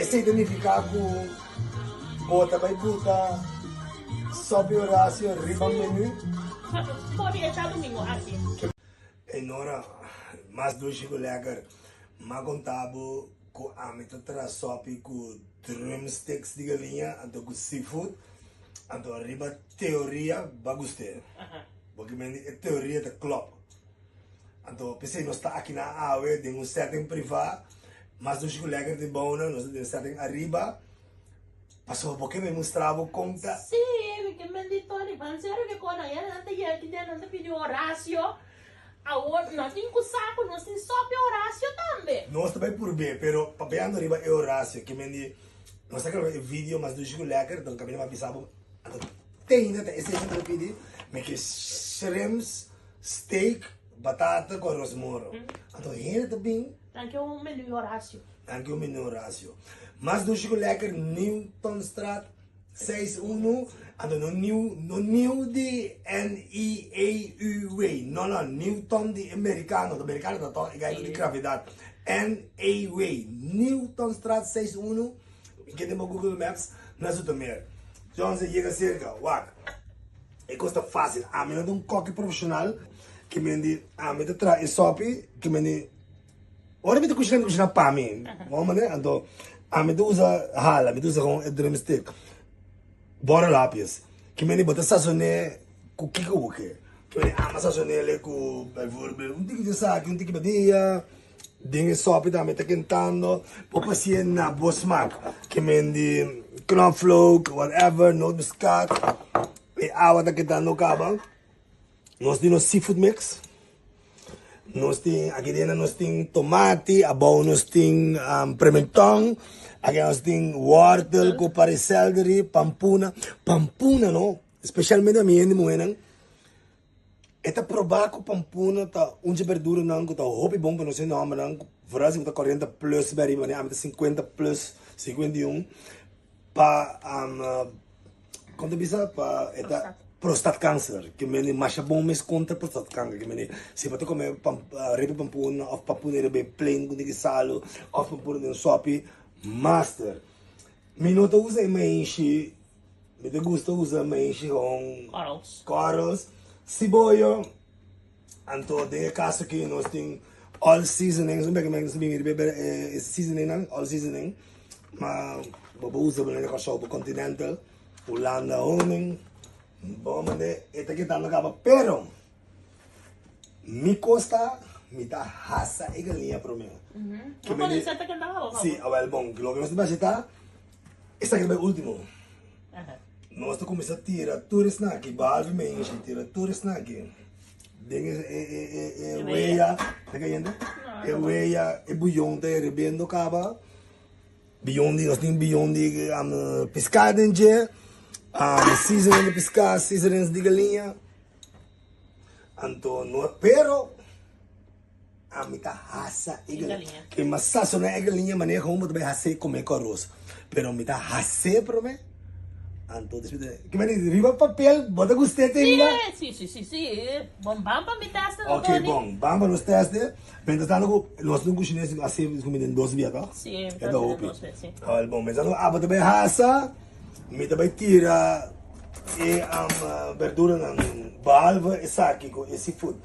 Esei ta nifiká ku bo ta bai buta Sopi Horacio riba menú? For di e djadumingu aki. Ey Nora, mas dushi ku lekker. M'a konta bo ku ami ta traha sopi ku drumsticks di galiña anto ku seafood. Anto riba teoria ba gust'é. Bo ke mende e teoria ta klòp. Anto p'esei nos ta aki na awe den un setting privá. Mas dushi ku lekker di bounan, nos ta den setting ariba. Pasobra bo ke mi mustra bo kon ta. Sí, mi ke mendi Tony, ban serio ke kon ayer nan ta yega aki den nan ta pidi Horacio. Awor no tin ku sa ku nos tin sopia Horacio tambe. Nos ta bai purb'é, pero papiando riba e Horacio, ke mendi nos ta graba e video mas dushi ku lekker, don kaminda mi a bisa bo, anto te ainda ta esei mi ta pidi, mi ke shrimps, steak, batata ku aros moro. Anto hende ta bin. Nan ke un menu Horacio. Nan ke un menu Horacio. Mas dushi ku lekker, Newtonstraat seis unu, anto no new, no new di N-E-A-U-W, no no, Newton di e merikano, ta merikano ta tòg e gai ku di gravedat, N-A-W, Newtonstraat seis unu, mi kende bo Google Maps, na Zoetermeer. Johnson yega serka, wak, e kos ta fásil, ami no ta un kòki profeshonal, ke men di ami ta traha e sòpi, ke men di. Ora mi ta kushina, mi ta kushina pa mi. Bo mane? Anto, ami ta usa hala, mi ta usa kon e drumstick. Borrelapjes. Ki mende bo ta sasone ku kiko bo ke. Ki mende ami a sasonele ku bijvoorbeeld un tiki di esaki, un tiki badia. Den e sopi tambe ta kentando. Bo por hacié na bo smak. Ki mende knoflook, whatever, nootmuskaat. E awa ta kentando kaba. Nos tin nos seafood mix. Nos tin, aki dena nos tin tomati, abou nos tin um, prementon, aki nos tin wortel ku pari celery, pampuna. Pampuna no, specialmente mi hende muhénan, e ta probá ku pampuna ta un dje berduranan ku ta hopi bon pa nos hende hòmbernan, vooral si bo ta 40 plus bai ariba, ami ta 50 plus, 51. Pa kon ta bisa pa e ta prostatkanser ke mende masha bon mes kontra prostatkanker ke mende si bo ta kome repi pampuna of pampuna riba e plain ku tiki salu of pampuna den sopi master mi no ta usa e maishi mi ta gusta usa maishi kon korrels siboyo. Anto den e kaso aki nos tin all seasonings, un beke nos bin riba e seasoningnan, all seasoning, ma bo por usa manera Kòrsou bo Continental, Hulanda honing, bo mande e ta kitando kaba, pero mi kos ta mi ta hasa e galiña promé. Bo pone seta kenta kaba pa bo? Si, awel bon, loke nos ta bashita ta esaki ta bai ultimo. Nos ta kuminsá tira tur esnan aki, behalve Menshi, tira tur esnan aki den e e e e e wea, ta kayendo? E wea, e buyon ta herbendo kaba, biyon di, nos tin biyon di piská den dje, seasoning di piská, seasonings di galiña, anto no, pero. Ami ta hasa e galiña. Ke mas sasona e galiña manera komo bo ta bai has'é kome ku aros. Pero mi ta has'é promé. Anto despues ta ke mane riba papel bo ta gust'é te ainda? Si, si, si, si. Bon ban pa mi tèste no Ok Tony. bon, ban pa nos tèste. Mientras tanto ku nos tin kushiné si hasi kuminda den dos bia toh? Si, mi E ta ta hasi den hopi. dos bia, si. Awel bon, mientras tanto abo ta bai hasa, mi ta bai tira e berduranan behalve esaki ku e seafood.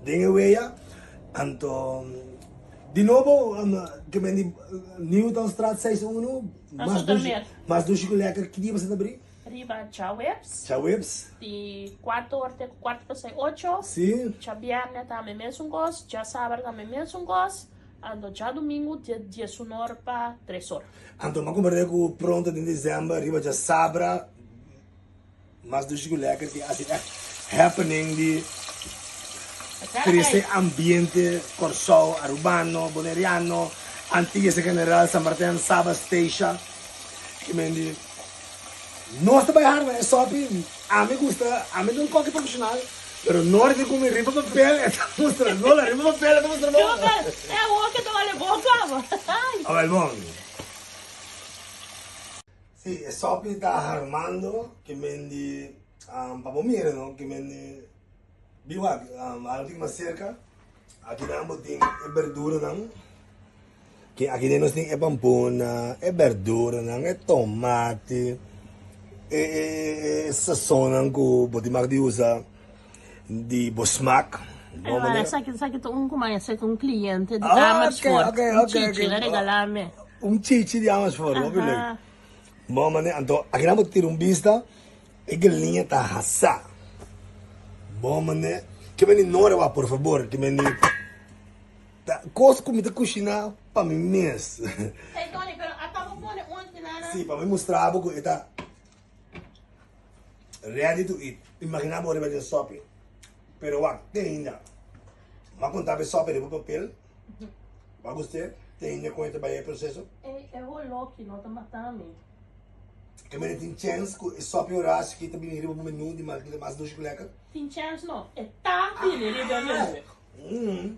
Den e wea, anto di nobo ke men di Newtonstraat seis unu, mas dushi, mas dushi ku lekker, ki dia boso ta bri? Riba djaweps. Djaweps. Di kuarto or te ku kuarto pasai ocho. Si. Djabièrnè tambe mesun kos, djasabra tambe mesun kos, anto djadumingu di diesun or pa tres or. Anto mi a komprende ku pronto den desèmber riba djasabra. Mas dushi ku lekker tin asi echt happening di trese ambiente Kòrsou, Arubano, Boneriano, Antillas en general, San Martin, Saba, Statia. Ki men di nos ta bai harma e sopi, ami gusta, ami ta un koki profeshonal, pero no ora di kumi riba papel e ta mustra, no la riba papel e ta mustra bon. E awor ke ta wale bon kaba. Awel bon. Si, e sopi ta harmando ke men di pa bo mira no, ke men di bi wak algo tin mas serka, aki nan bo tin e berduranan. Ke aki den nos tin e pampuna, e berduranan, e tomati, e e sazonnan ku bo tin mag di usa di bo smak. Bo manera. Esaki esaki ta un ku maya sek un kliente di Amersfoort. Un chichi el a regala mi. Un chichi di Amersfoort, hopi leuk. Bo manera, anto aki nan bo tira un bista e galiña ta hasá. Bo manera, ke meni nora wak por fabor, ke meni. Ta kos ku mi ta kushiná pa mi mes. Hey Tony, pero ata bo pone un tinana. Sí, pa mi mustra bo ku e ta ready to eat. Imaginá bo riba den sopi. Pero wak, te ainda. M'a konta bo e sopi riba papel. Bo a gust'é? Te ainda kon e ta bai e proseso? E e holoki no ta mata mi. Ke mene tin chèns ku e sopi Horacio ki ta bini riba bo menú di mas dushi ku lèker? Tin chèns no, e ta bini riba e menú. Mm.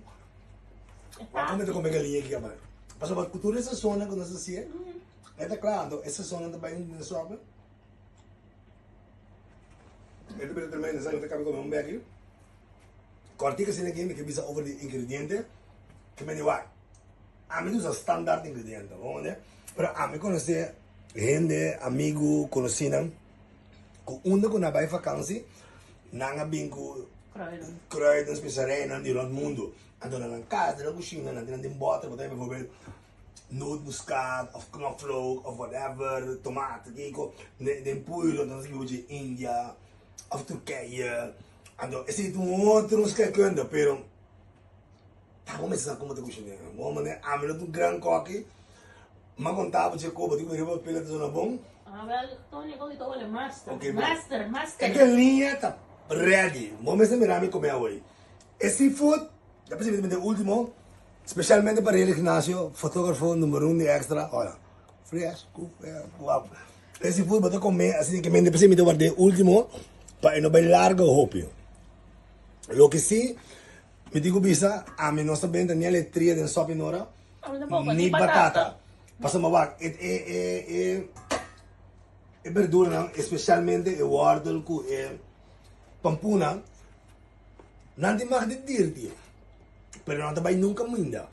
Wak come ta come galiña ki kaba. Pasobra ku tur e sazonnan ku nos a hasié, e ta kla. Anto e sazonnan ta bai un sope. E ta bira tremendo. Sa mi ta kaba kome un beki. Kòrtik asina aki mi ke bisa over di ingrediente ke mende wak. Ami ta usa standaard ingrediente, bo mende? Pero ami konosé hende, amigu, konosínan ku unda ku nan bai vakansi, nan a bin ku kruiden, speserijnan di rònt mundu. Anto na nan kas, den nan kushina, nan tin nan den bòter, bo ta haña bijvoorbeeld nootmuskaat òf knoflook òf whatever, tomato, kiko, den puiro, nan ta skibi dje India òf Turkije. Anto esei ta un otro skèkunde, pero ta bo mester sa komo ta kushiné. Bo manera, ami no ta un gran kòki, m'a konta bo dje ku bo tin ku riba papel ta sona bon. Awel, Tony, koki ta wole master, master, master. E galiña ta ready. Bo mester mira mi come awey. E seafood, ta posiblemente e ultimo, specialmente pa Rel Ignacio, fotografo numero un di Extra. Hola, fresco, guapo. E seafood bo ta come asina ke mente, p'esei mi ta warda e ultimo pa e no bai larga hopi. Loke si, mi tin ku bisa, ami no sa benta ni aletria den sopi nora, ni batata. Pasobra wak, e e e e e berduranan, especialmente e wortel ku e pampuna, nan tin mag di dirti, pero nan ta bai nunka minda.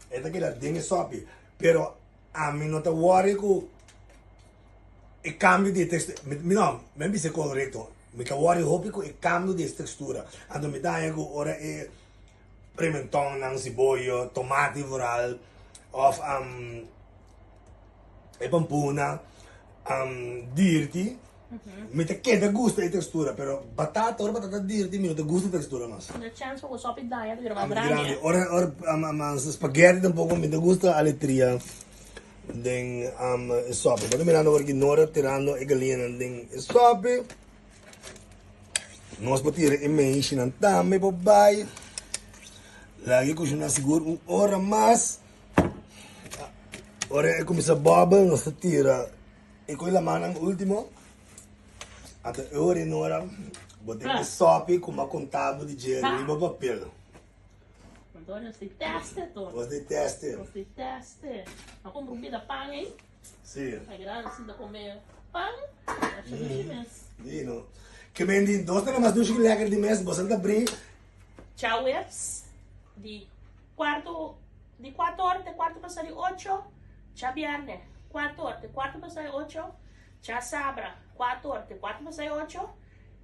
E ta keda den e sopi. Pero ami no ta worry ku e kambio di e tekstura. Mi no, mi a bisa e korekto. Mi ta worry hopi ku e kambio di e tekstura. Anto mi ta haña ku ora e Pimentonnan, siboyo, tomati vooral of e pampuna dirti mi ta keda gusta e textura pero batata ora batata dirti mi no ta gusta e textura mas. No chance pa bo sopi daña ta bira mas grandi. Ora ora spaghetti tampoco mi ta gusta aletria den e sopi. Bo ta mirando awor ki Nora tirando e galiñanan den e sopi. Nos por tira e meishinan tambe por bai. Laga e kushiná sigur un ora mas. Ora e kuminsá bòbel nos ta tira e koe lamannan último. Anto e ora i nora bo tin e sòpi ku bo a konta bo di dje riba papel. Anto nos di tèste tur. Nos di tèste. Nos di tèste. A kumpra un bida pan ei. Sí. Ay grandi sinta come pan. Asha dushi mes. Di no. Ke men di nos ta na mas dushi ku lekker di mes, boso ta bri. Djaweps di kuarto di kuater or te kuarto pasa di ocho, djabierne kuater or te kuarto pasa di ocho, djasabra kuater or te kuarto pasa di ocho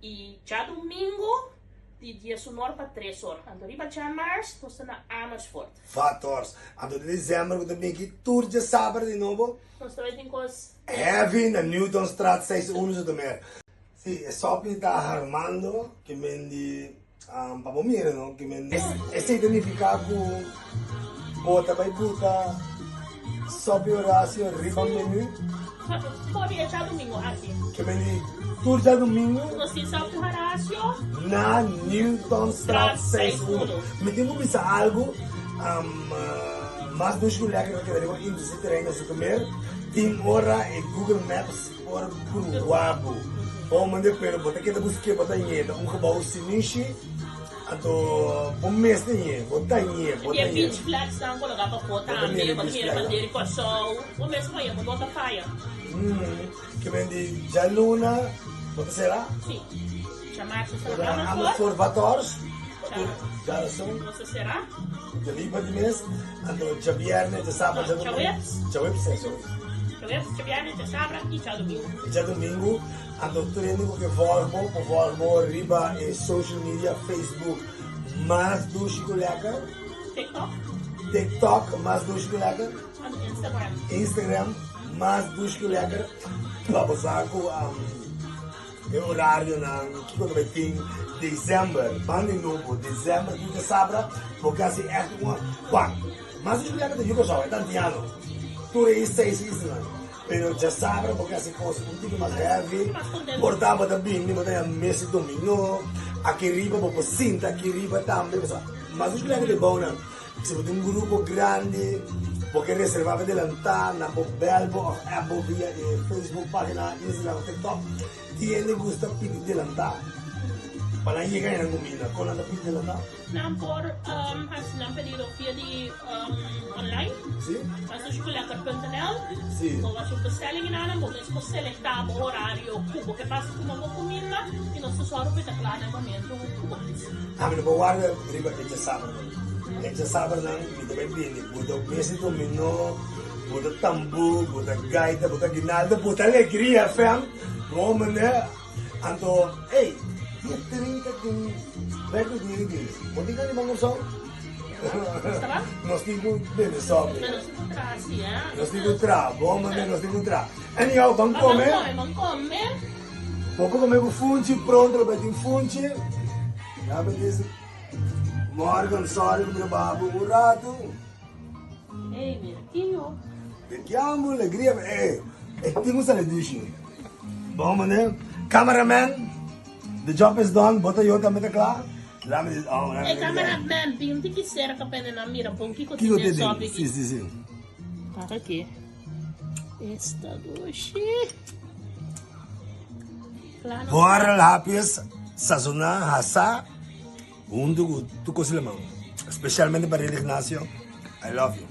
i djadumingu di diesun or pa tres or. Anto riba djamars nos ta na Amersfoort. Vators. Anto di december ku ta bin aki tur djasabra di nobo. Nos ta bai tin kos. Heavy na Newtonstraat seis uno Zoetermeer. Si, e sopi ta harmando ke men di pa bo mira no ke men esei ta nifiká ku bo ta bai buta sopi Horacio riba menu. For di e djadumingu aki. Ke men di tur djadumingu. Nos tin sopi Horacio. Na Newtonstraat seis uno. Mi tin ku bisa algu mas dushi ku lekker ta keda riba Intercity Reina Zoetermeer. Tin ora e Google Maps por grua bo. Bo manda pero bo ta keda busk'é bo ta ñe. Ta un gebou sinishi anto bo mes ta ñe. Bo ta ñe, bo ta E ñe. beach flags nan koloká pafó Bo ta tambe. mira e Bo ta beach mira flag nan. bandera di Kòrsou. Bo mes faya, bo no ta faya. Ke men di djaluna bo ta sera? Sí. Djamarsa Bo sera ta na Amersfoort. Amersfoort Vathorst. Djarason. Nos ta sera. Ta liber di mes. Anto djabierne, djasabra, djadomingo. Djaweps. Djaweps, sí, sorry. Djaweps, djabierne, djasabra i djadomingo. I djadomingo. Anto tur hende ku ke vòlg bo, por vòlg bo riba e social media, Facebook, Mas Dushi Ku Lekker. TikTok. TikTok, Mas Dushi Ku Lekker. Anto Instagram. Instagram, Mas Dushi Ku Lekker. Pa bo sa ku E orarionan kiko ta bai tin december ban di nobo december tin ke sabra bo ke hasi echt un wak mas di Juliana ta yuka shau e ta antiano tur e seis islanan pero djasabra bo ke hasi kos un tiki mas heavy por ta bo ta bini bo ta haña mesa dominó aki riba bo por sinta aki riba tambe pasobra mas di Juliana ta e bounan. Si bo tin un grupo grandi, bo ke reserva pa delantá, nan por bèl bo òf app bo via e Facebook página, Instagram òf TikTok. Tin hende gusta pidi delantá pa nan yega e nan kuminda. Kon nan ta pidi delantá? Nan por hasi nan pedido via di online. Sí. Na sushiculekker.nl. Sí. Bo hasi un bestelling i nan, bo mes por selektá bo horario ku bo ke pasa tuma bo kuminda i nos ta sòru pa e ta kla na e momento ku bo kis. Ami no por warda riba e djasabernan. E djasabernan mi ta bai bini. Bo ta mesa dominó, bo ta tambú, bo ta gaita, bo ta aguinaldo, bo ta alegria fam. Bo mane anto ey dia 30 tin Back with the eighties. Bo tin gana di ban Kòrsou? Nos tin ku bebe sòpi. Nos tin ku traha si eh. Nos tin ku traha, bo mane nos tin ku traha. Anyhow ban kome. Ban kome, ban kome. Bo por kome ku funchi, pronto lo bai tin funchi. Ya me dice, Morgan, sorry ku mi no baha bo un ratu. Ey, mira kiyo. Te kiambo alegria, ey, e tin un sali dushi. Bon mane, cameraman, the job is done, bo ta yo tambe ta kla. La mi dice, oh, E cameraman, bin tiki serka pende nan mira bon kiko tin den sopi. Si, si, si. Para ki. Esta dushi. Borrel hapjes sazoná hasá huntu ku tur kos di lemon. Spesialmente pa Rel Ignacio, I love you.